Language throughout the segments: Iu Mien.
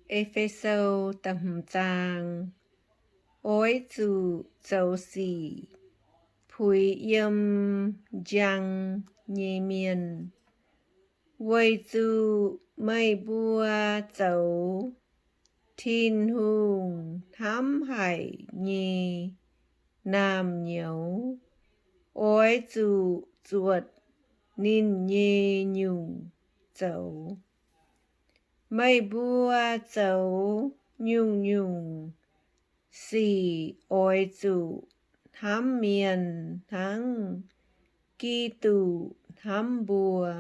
E^fe^so da'hmz zaang. Oix zuqc zoux sic puix yiem njang nyei mienh, weic zuqc meih mbuo zoux Tin-Hungh hnamv haic nyei naamh nyouz. Oix zuqc zuotc ninh nyei nyungc zoux. Meih mbuo zoux nyungc-nyungc sic oix zuqc hnamv mienh hnangv Giduc hnamv mbuo,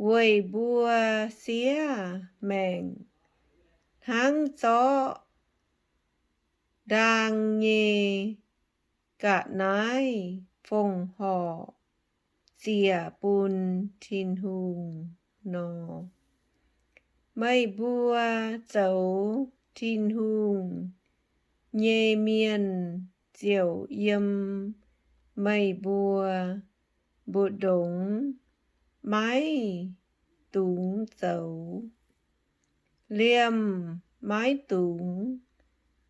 weic mbuo siev maengc hnangv zorqv ndaang nyei ga'naaiv fongc horc ziec bun Tin-Hungh nor. Meih mbuo zoux Tin-Hungh nyei mienh ziouc yiem meih mbuo mbu'ndongx maiv dungx zoux. Liemh maiv dungx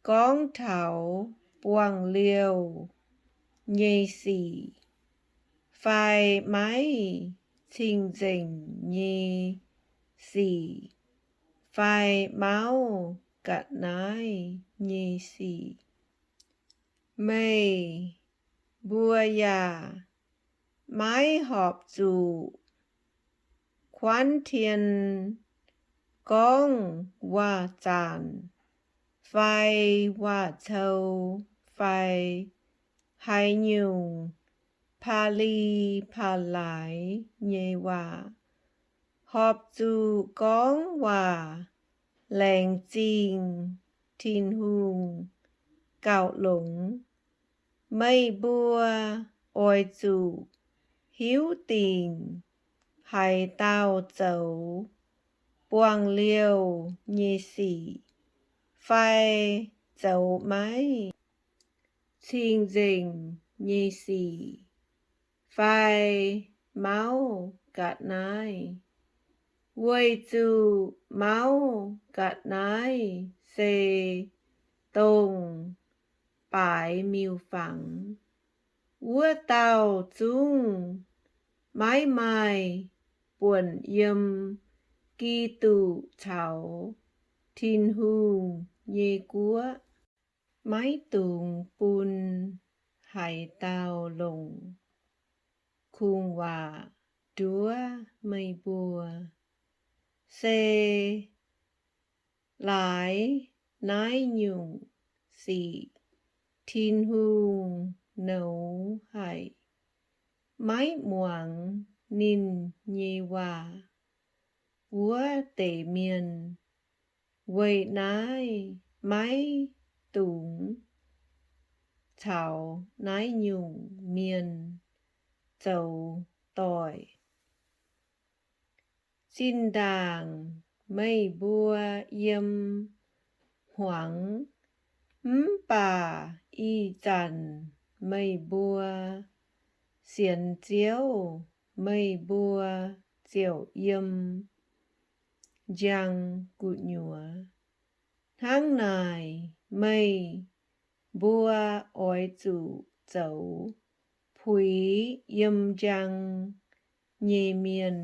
gorngv taux buangh liouh nyei sic, fai maiv cing-nzengc nyei sic, fai mauv ga'naaiv nyei sic. Meih mbuo yaac maiv horpc zuqc kuaanv tien gorngv waac-zaanc fai waac-cou fai haaix nyungc pa'li pa'laaix nyei waac. Horpc zuqc gorngv waac laengz zingh Tin-Hungh gauh longx. Meih mbuo oix zuqc hiuv dingc haaix dauh zoux buangh liouh nyei sic fai zoux maiv cing-nzengc nyei sic fai mauv ga'naaiv, weic zuqc mauv ga'naaiv se dongh baaix miuc-fangx. Wuov dauh zungv maiv maaih buonc yiem Giduc caux Tin-Hungh nyei guoqv. Maiv dungx bun haaix dauh longc kungx-waac nduov meih mbuo. Se laaix naaiv nyungc sic Tin-Hungh nouz haic, maiv muangx ninh nyei waac wuov deix mienh. Weic naaiv maiv dungx caux naaiv nyungc mienh zoux doic. Zinh ndaangc meih mbuo yiem hmuangx, mv baac ih zanc meih mbuo sienx Ziouv, meih mbuo ziouc yiem njang gu'nyuoz. Hnangv naaic, meih mbuo oix zuqc zoux puix yiem njang nyei mienh,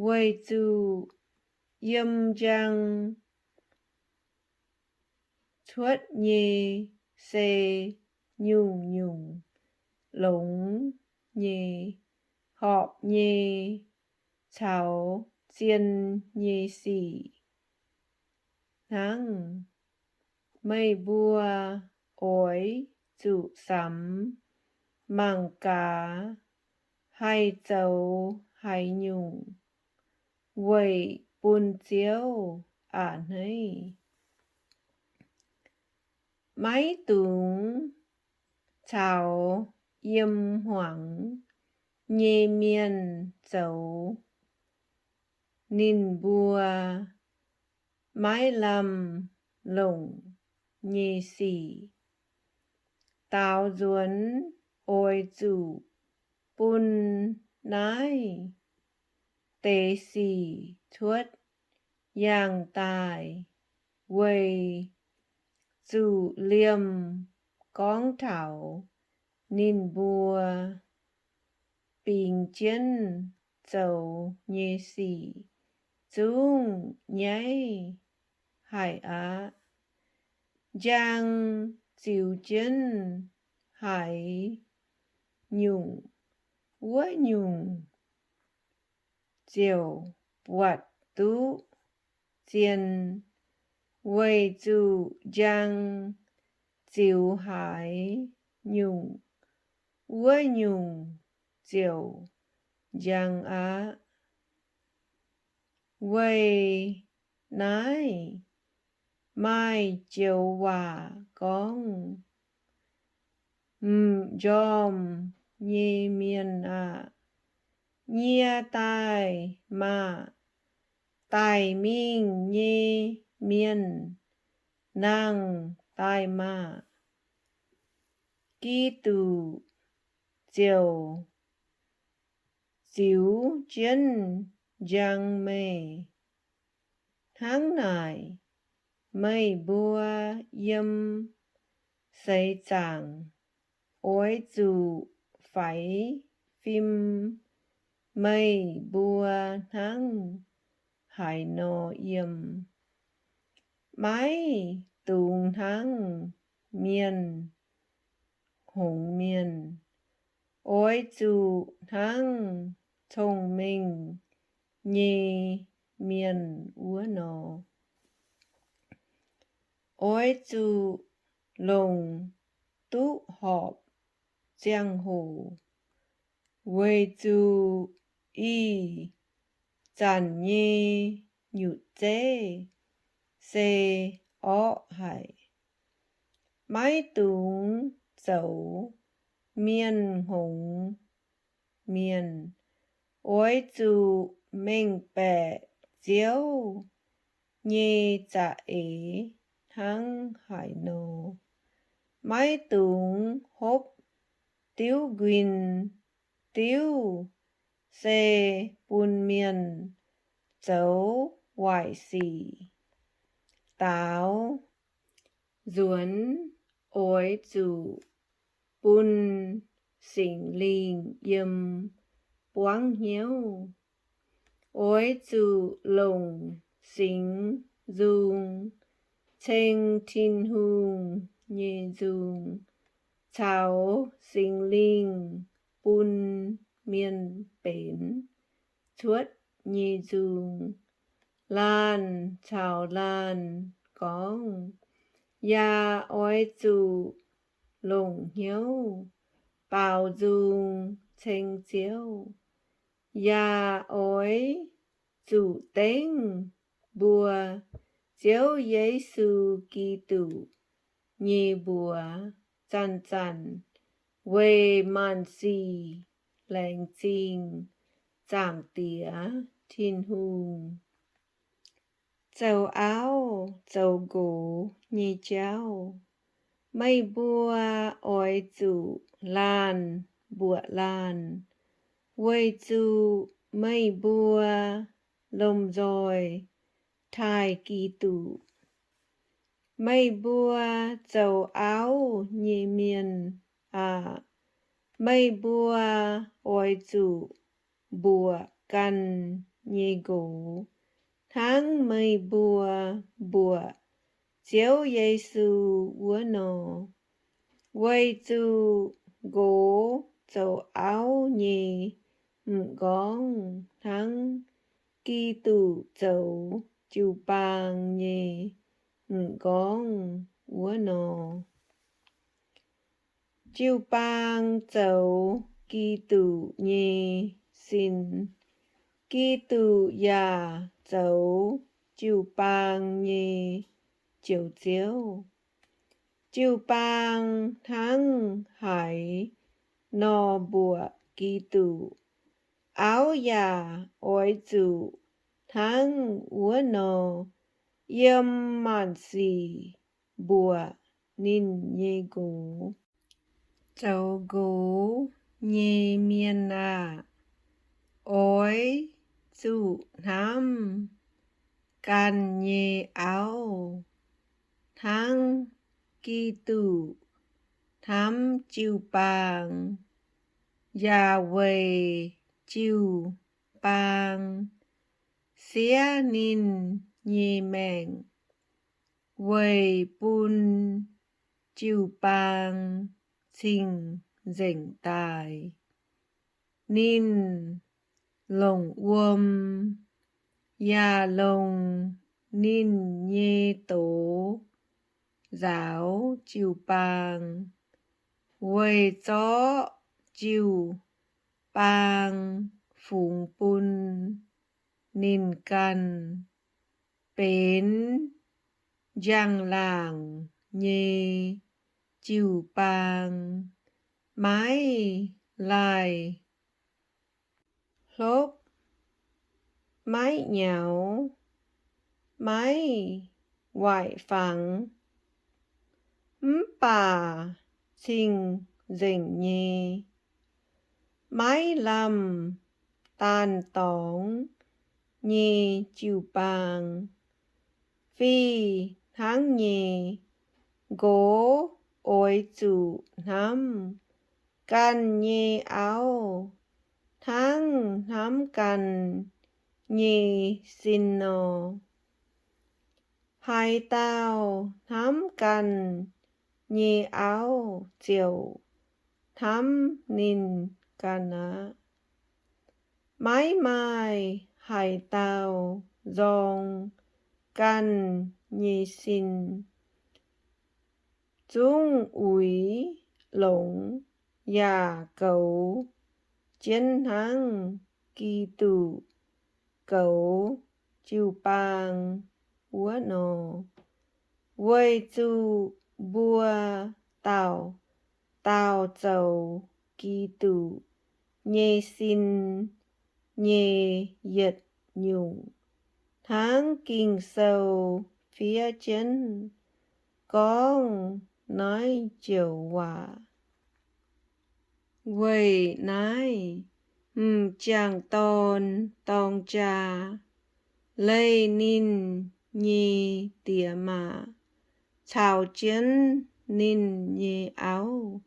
weic zuqc yiem njang cuotv nyei se nyungc-nyungc longx nyei, horpc nyei, caux zien nyei sic hnangv. Meih mbuo oix zuqc samx mangc gaax haih zoux haaix nyungc weic bun Ziouv a'hneiv. Maiv dungx caux yiem hmuangx nyei mienh zoux ninh mbuo maiv lamh longc nyei sic. Daaux nzuonx oix zuqc bun naaiv deix sic cuotv yangh daaih, weic zuqc liemh gorngv taux ninh mbuo bingx jienv zoux nyei sic zungv nyaiv haic aqv. Njang ziux jienv haaix nyungc, wuov nyungc ziouc buatc duqv zien, weic zuqc njang ziux haaix nyungc, wuov nyungc ziouc njang aqv. Weic naaiv maaih joux waac gorngv, M'njormh nyei mienh aah! Nyie daaih maah! Daic mingh nyei mienh nangh daaih maah! Giduc ziouc ziux jienv njang meih. Hnangv naaic, meih mbuo yiem seix zaangc oix zuqc faix fim meih mbuo hnangv haaix nor yiem. Maiv dungx hnangv mienh hngongx mienh. Oix zuqc hnangv cong-mengh nyei mienh wuov nor. Oix zuqc longc duqv horpc ziangh hoc, weic zuqc ih zanc nyei nyutc zeiv se orqv haic. Maiv dungx zoux mienh hngongx mienh. Oix zuqc mengh baeqc Ziouv nyei za'eix hnangv haaix nor. Maiv dungx hopv diuv nquin. Diuv se bun mienh zoux waaic sic. Daaux nzuonx oix zuqc bun Singx Lingh yiem buangv hnyouv. Oix zuqc longc singx nzung ceng Tin-Hungh nyei nzung caux Singx Lingh bun mienh benx cuotv nyei nzung. Laanh caux laanh gorngv, yaac oix zuqc longc hnyouv baaux nzung ceng Ziouv, yaac oix zuqc dengv mbuo Ziouv Yesu Giduc nyei mbuox zanc-zanc weic maanc sic laengz zingh Zaangc Diex Tin-Hungh. Zoux auv zoux nqox nyei jauv, meih mbuo oix zuqc laanh mbuoqc laanh, weic zuqc meih mbuo lomh nzoih taaih Giduc. Meih mbuo zoux auv nyei mienh aah! Meih mbuo oix zuqc mbuoqc ganh nyei nqox hnangv meih mbuo mbuoqc Ziouv Yesu wuov nor. Weic zuqc nqox zoux auv nyei m'nqorngv hnangv Giduc zoux jiu-baang nyei m'nqorngv wuov nor. Jiu-baang zoux Giduc nyei sin. Giduc yaac zoux jiu-baang nyei Njoux Ziouv. Jiu-baang hnangv haaix nor mbuoqc Giduc, auv yaac oix zuqc hnangv wuov nor yiem maanc sic mbuoqc ninh nyei nqox. Zoux nqox nyei mienh aah! Oix zuqc hnamv ganh nyei auv, hnangv Giduc hnamv jiu-baang, yaac weic jiu-baang siev ninh nyei maengc, weic bun jiu-baang cing-nzengc daaih. Ninh longc wuom, yaac longc ninh nyei doz nzaaux jiu-baang, weic zorqv jiu-baang fungx bun ninh ganh, benx njang-laangc nyei jiu-baang, maiv laih hlopv, maiv nyaux, maiv waaic fangx, mv baac cing-nzengc nyei, maiv lamh daanh dorngx nyei jiu-baang. Fih hnangv nyei, nqox oix zuqc hnamv ganh nyei auv hnangv hnamv ganh nyei sin nor. Haaix dauh hnamv ganh nyei auv ziouc hnamv ninh ganh aqv. Maiv maaih haaix dauh nzorng ganh nyei sin, zungv uix longx yaac goux jienv hnangv Giduc goux jiu-baang wuov nor, weic zuqc mbuo dauh dauh zoux Giduc nyei sin nyei yietc nyungc, hnangv Ging-Sou fiev jienv gorngv naaiv joux waac. Weic naaiv, m'jangc dorn dorng jaa, leih ninh nyei diex maac caux jienv ninh nyei auv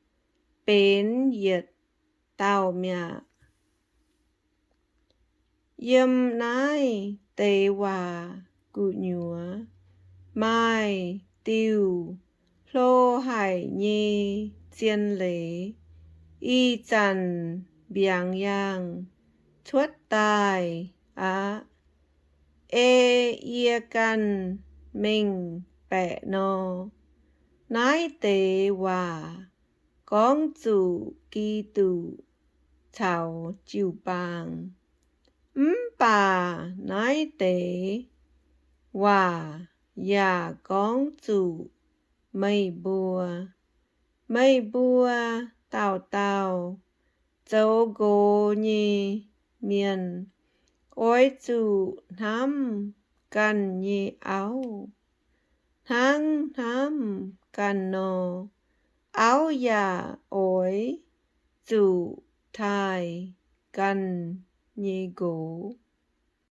benx yietc dauh mi'aqv. Yiem naaiv deix waac gu'nyuoz maaih diuh hlo haic nyei zien leiz ih zanc mbiaangx yaangh cuotv daaih aqv. Ei yie ganh mengh baeqc nor, naaiv deix waac gorngv zuqc Giduc caux jiu-baang. Mv baac naaiv deix waac yaac gorngv zuqc meih mbuo. Meih mbuo dauh dauh zoux nqox nyei mienh oix zuqc hnamv ganh nyei auv hnangv hnamv ganh nor. Auv yaac oix zuqc taaih ganh nyei nqox.